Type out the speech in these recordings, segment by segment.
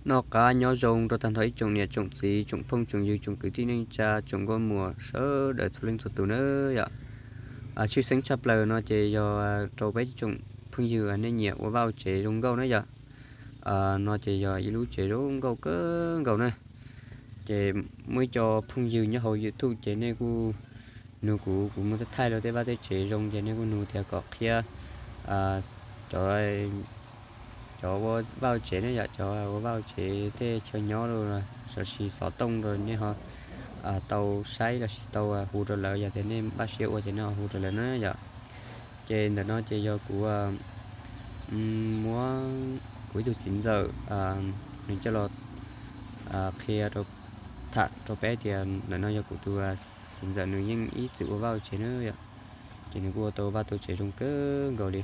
Noj qab nyob zoo rau tag nrho ib tsoom niam tsoom txiv, tsoom phooj tsoom ywg, tsoom kwv tij neej tsa, tsoom nkauj muam sawv daws txhua leej txhua tus na yom. Tshwj xeeb tshaj plaws no ces yog rau peb tsoom phooj ywg nej nyiam ua vaj ua tsev zoo nkauj na yom. No ces yog ib lub tsev zoo nkauj kawg nkaus na. Ces muaj ib co phooj ywg nyob hauv YouTube ces nej kuj nug kuv, kuv muaj thaij thaij rau tej vaj tej tsev zoo ces nej kuj nug tias kom qhia cov cov ua vaj ua tsev ne yom, cov ua vaj ua tsev tej chaw nyob los sis xov tooj rau nej ho tau saib los sis tau hu rau lawv, yog tias nej npaj siab ua ces nej ho hu rau lawv na yom. Ces ntawm no ces yog kuv muab kuv ib tug txiv ntxawm nws coj los qhia rau, tham rau peb tias ntawm no yog kuv tus txiv ntxawm nws yeej ib txwm ua vaj ua tsev na yom. Ces nws kuj ua tau vaj tau tsev zoo kawg nkaus li.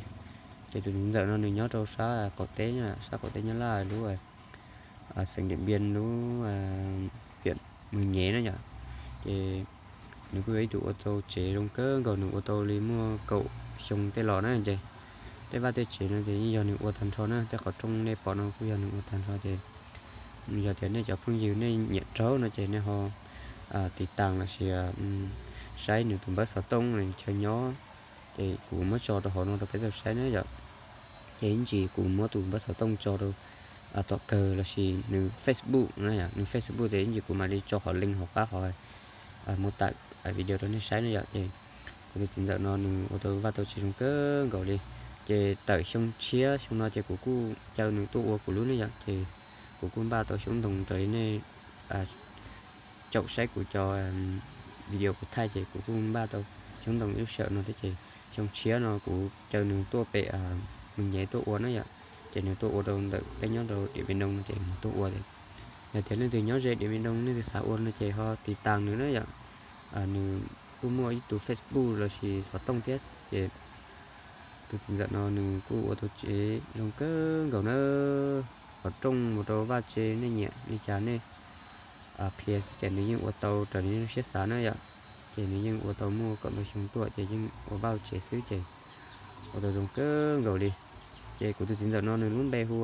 Ces tus txiv ntxawm no nws nyob rau sab qaum teb, sab qaum teb Nyab Laj lub xeev Điện Biên lub hiam Mường Nhé na yom. Ces nws kuj yog ib tug ua tau tsev zoo kawg nkaus, nws ua tau li muaj kaum xyoo tej los na ces tej vaj tej tsev no ces yeej yog nws ua tag nrho na, tej qhov rooj nej pom no kuj yog nws ua tag nrho ces yog tias nej cov phooj ywg nej nyiam raug no ces nej ho tiv tas los sis saib nws tus npawb xov tooj chaw nyob, ces kuv muab tso rau hauv no rau peb tau saib na yom. Ces ib ntsis kuv muab tus npawb xov tooj tso rau tom kawg los sis nws Facebook na yom, nws Facebook ces ib ntsis kuv mam li tso qhov link hauv qab qhov mô tả video rau nej saib na yom. Ces kuv tus txiv ntxawm no nws ua tau vaj tau tsev zoo kawg nkaus li. Ces tawm xyoo tshiab xyoo no ces kuv kuj caw nws tuaj ua kuv lub ne yom, ces kuv kuj npaj tau xyoob ntoo raws li nej caum saib kuv cov video kuv thaij ces kuv kuj npaj tau xyoob ntoo ib lub sij hawm no thiab ces xyoo tshiab no kuv caw nws tuaj pem Mường Nhé tuaj ua na yom. Ces nws tuaj ua rau ntawm peb nyob rau Điện Biên Đông no ces nws tuaj ua. Yog tias leej twg nyob ze Điện Biên Đông leej twg xav ua no ces ho tiv tas nws na yom. Nws kuj muaj ib tug Facebook los sis xov tooj thiab ces tus txiv ntxawm no nws kuj ua tau tsev zoo kawg nkaus na. Qhov rooj mus rau vaj tsev nej nyiam li cas nej qhia xwb ces nws yeej ua tau raws li nej lub siab xav na yom. Ces nws yeej ua tau muaj kaum ntau xyoo tuaj ces yeej ua vaj ua tsev xwb ces ua tau zoo kawg nkaus li. Ces kuv tus txiv ntxawm no nws lub npe hu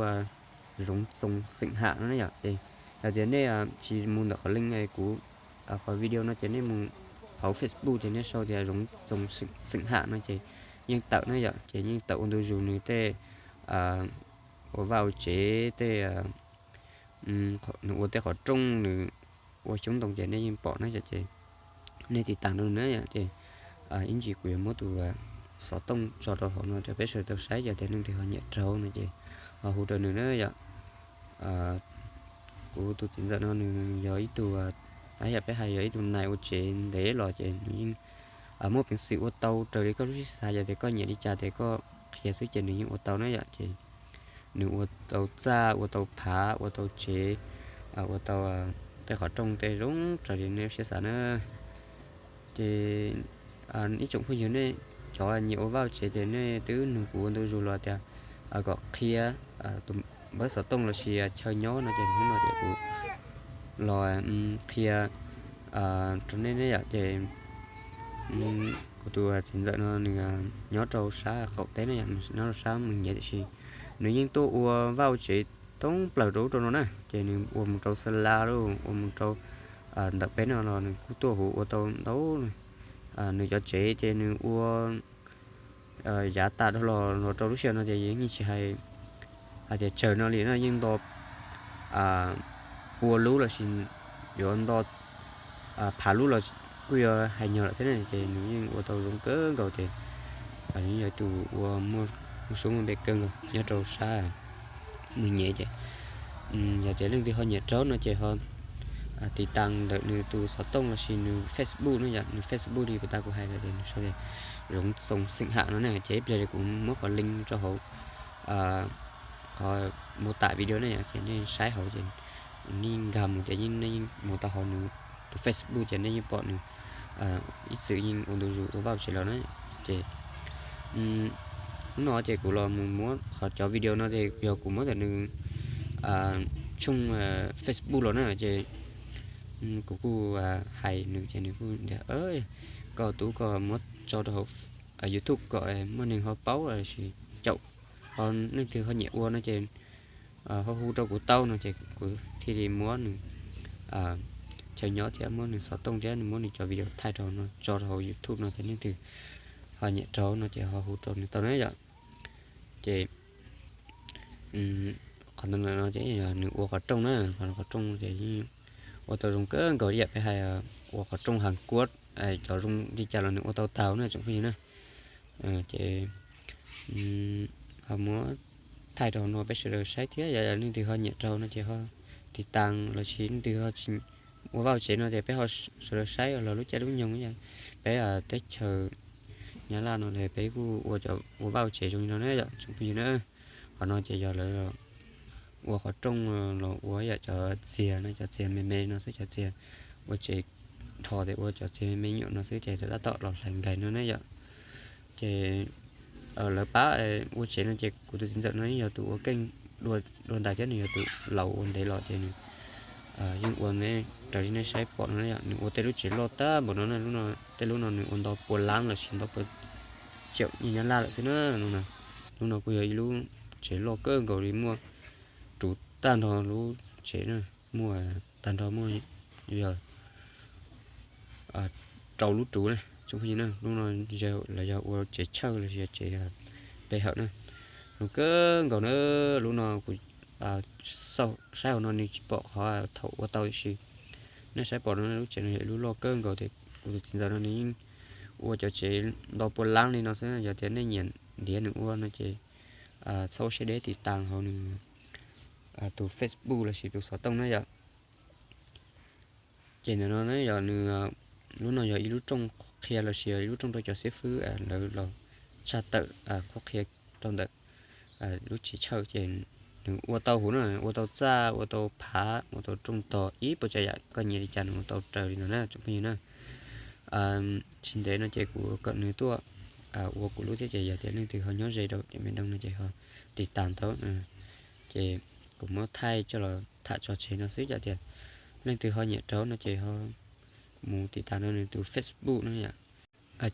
Roob Txoos Xeem Ham no na yom. Ces yog tias nej tsis mus ntawm qhov link kuv qhov video no ces nej mus hauv Facebook ces nej sau tias Roob Txoos Xeem Ham no ces yeej tawm na yom. Ces yeej tawm ua ntu zus nws tej ua vaj ua tsev tej, nws ua tej qhov rooj nws ua xyoob ntoo ces nej yeej pom na yom. Ces nej tiv tas rau nws na yom. Ces ib ntsis kuv yuav muab tus xov tooj tso rau hauv no rau peb sawv daws tau saib, yog tias leej twg ho nyiam raug no ces ho hu rau nws na yom. Kuv tus txiv ntxawm no nws yog ib tug, yam peb hais yog ib tug nais ua tsev ntev los ces nws yeej muaj peev xwm ua tau raws li koj lub siab xav, yog tias koj nyiam li cas ces koj qhia xwb ces nws yeej ua tau na yom. Ces nws ua tau txaj, ua tau phav, ua tau tsev, ua tau tej qhov rooj tej zoo raws li nej lub siab xav na. Ces ib tsoom phooj ywg nej cov nyiam ua vaj tsev ces nej twb nug kuv ua ntu zus los tias kom qhia tus npawb xov tooj los sis chaw nyob no ces hnub no ces kuv los qhia rau nej ne yom. Ces kuv tus txiv ntxawm no nws nyob rau sab qaum teb na yom, nws nyob rau sab Mường Nhé tiam sis nws yeej tuaj ua vaj ua tsev thoob plaws rau ub rau no na. Ces nws ua mus rau Sa La lauj, ua mus rau ntawm peb no los nws kuj tuaj huv ua tau ntau. Nws cov tsev ces nws ua yav tas dhau los los rau lub sij hawm no ces yeej tsis hais hais tias tsawg no li no, yeej nto pua lub los sis yuav nto phav lub los kuj yuav hais nyuag lawm thiab ne. Ces nws yeej ua tau zoo kawg nkaus ces nws yog tus ua muaj suab muaj npe kawg nkaus nyob rau sab Mường Nhé ces yog tias leej twg ho nyiam raug no ces ho tiv tas ntawm nws tus xov tooj los sis nws Facebook no yom, nws Facebook li puas tas kuv hais los ces nws sau tias Roob Txoos Xeem Ham no ne. Ces ib pliag li kuv muab qhov link rau hauv qhov mô tả video ne yom, ces nej saib hauv ces nej nkag mus ces nej yeej mus tau hauv nws tus Facebook ces nej yeej pom nws ib txwm yeej ua ntu zus ua vaj tsev los na. Ces hnub no ces kuv los mus muab qhov cov video no ces yog kuv muab ntawm nws tshooj Facebook los na ces kuv kuj hais nws ces nws kuj tias koj tub koj muab tso rau hauv YouTube kom muaj neeg ho paub los sis caum ho leej twg ho nyiam ua no ces ho hu rau kuv tau no ces kuv thiaj li muab nws chaw nyob thiab muab nws xov tooj thiab nws muab nws cov video thaij rau no tso rau hauv YouTube no ces leej twg ho nyiam rau no ces ho hu rau nws tau na yom. Ces qhov ntawm no ces yog nws ua qhov rooj na, qhov qhov rooj ces yeej ua tau zoo kawg nkaus li yam peb hais ua qhov rooj Hàn Quốc, cov zoo li cas los nws ua tau tag na tsoom phooj ywg na. Ces ho muab thaij rau no peb sawv daws saib thiab yog leej twg ho nyiam rau no ces ho tiv tas los sis leej twg ho tsis ua vaj tsev no ces peb ho sawv daws saib los lub caij lub nyoog. Peb teb chaws Nyab Laj no peb kuj ua cov ua vaj tsev zoo li no na yom tsoom phooj ywg na. Qhov no ces yog lawv ua qhov rooj los ua yam cov txiag no, cov txiag me me no xwb, cov txiag ua tsev dhos ces ua cov txiag me me nyuam no xwb ces lawv tab tom los hlais nkais no na yom. Ces lawv pab ua tsev no ces kuv tus txiv ntxawm no yeej yog tus ua keej dua ntais thiab nws yog tus laus ua ntev los ces nws yeej ua raws li nej saib pom no yom. Nws ua tej lub tsev loj tag npaum no na, tej lub no nws ua ntau pua lab los sis ntau pua caum nyiaj Nyab Laj lawm xwb na. Lub no kuj yog ib lub tsev loj kawg nkaus li, muaj ruv tag nrho lub tsev na, muaj tag nrho muaj yog rau lub ruv na tsoom phooj ywg na. Lub no lawv yog ua tsev tshawj los sis tsev pe hawm na, zoo kawg nkaus na. Lub no kuv saib hauv no nws tsis pom qhov thaum ua tau tiam sis nej saib pom no lub tsev no yog ib lub loj kawg nkaus tias kuv tus txiv ntxawm no nws yeej ua cov tsev ntau pua lab li no xwb. Yog tias nej nyiam ntiav nws ua no ces txhob siab deb tiv tas hauv nws tus Facebook los sis tus xov tooj na yom. Ces ntawm no yog nws, lub no yog ib lub rooj qhuab qhia los sis yog ib lub rooj rau cov xib fwb lawv los tshaj tawm qhuab qhia rau ntawm lub tsev tshawj ces nws ua tau huv na, ua tau txaj, ua tau phav, ua tau rooj tog ib puas tsav yam koj nyiam li cas nws ua tau raws li ntawd na tsoom phooj ywg na. Tsis ntev no ces kuv kom nws tuaj ua kuv lub thiab ces yog tias leej twg ho nyob ze rau cov me doo no ces ho tiv tas tau. Ces kuv muab thaij coj los tham tso tseg no xwb, yog tias leej twg ho nyiam rau no ces ho mus tiv tas rau nws tus Facebook no yom.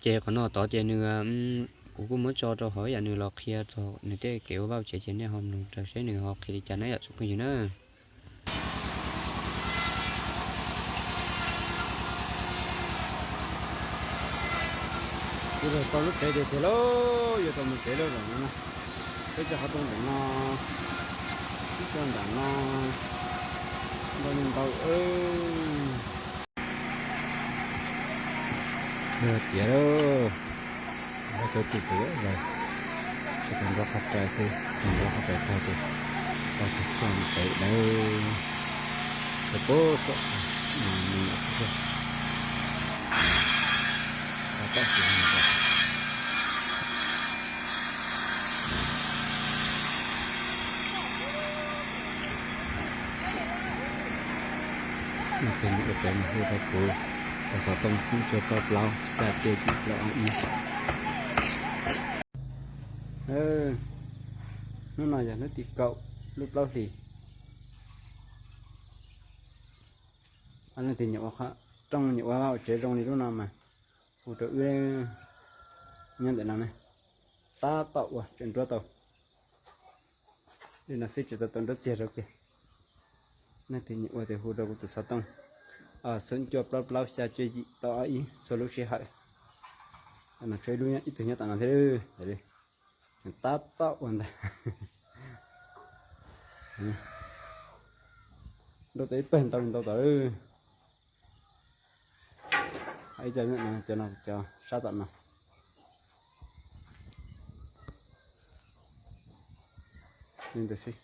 Ces qhov no tod ces nws, kuv kuj muab tso rau hauv yam nws los qhia txog nws tej kev ua vaj tsev ces nej ho mloog raws seb nws ho qhia li cas na yom tsoom phooj ywg na. Kuv tau lub tsev tiag tiag lauj, yuav tau mus tsev lawm zaum no na. Peb cov qhov rooj ntawm no, ib co ntawm no, ntau li ntau. Tiav lauj, cov tus tus lawm, tsis tau nrog qhov rais xwb, nrog qhov rais tag ces tau tsis txog mus tsev lawm. Tau pub kom mus nyuam tsis txog, tau pab tsis mus tsev. Tus ua tsev nws hu rau kuv, tus xov tooj xoom cuaj plaub plaub xya cuaj yim plaub ob ib. Hnub no yog hnub tim kaum lub plaub hlis. Leej twg nyiam ua qhov rooj nyiam ua vaj ua tsev zoo li lub no mas hu rau wb nyob ntawm no ne. Tab tom ua tseem nruab tau li no xwb tsis tau tau nruab txiag rau kiag. Leej twg nyiam ua ces hu rau kuv tus xov tooj xoom cuaj plaub plaub xya cuaj yim plaub ob ib txhua lub sij hawm. No tshuav ib lub ib tug nyob tom no thiab. Tab tom ua ntag. Nruab tau ib pawg ntau li ntau tom. Ib co no, cov no cov sab tom no. Li ntawd xwb.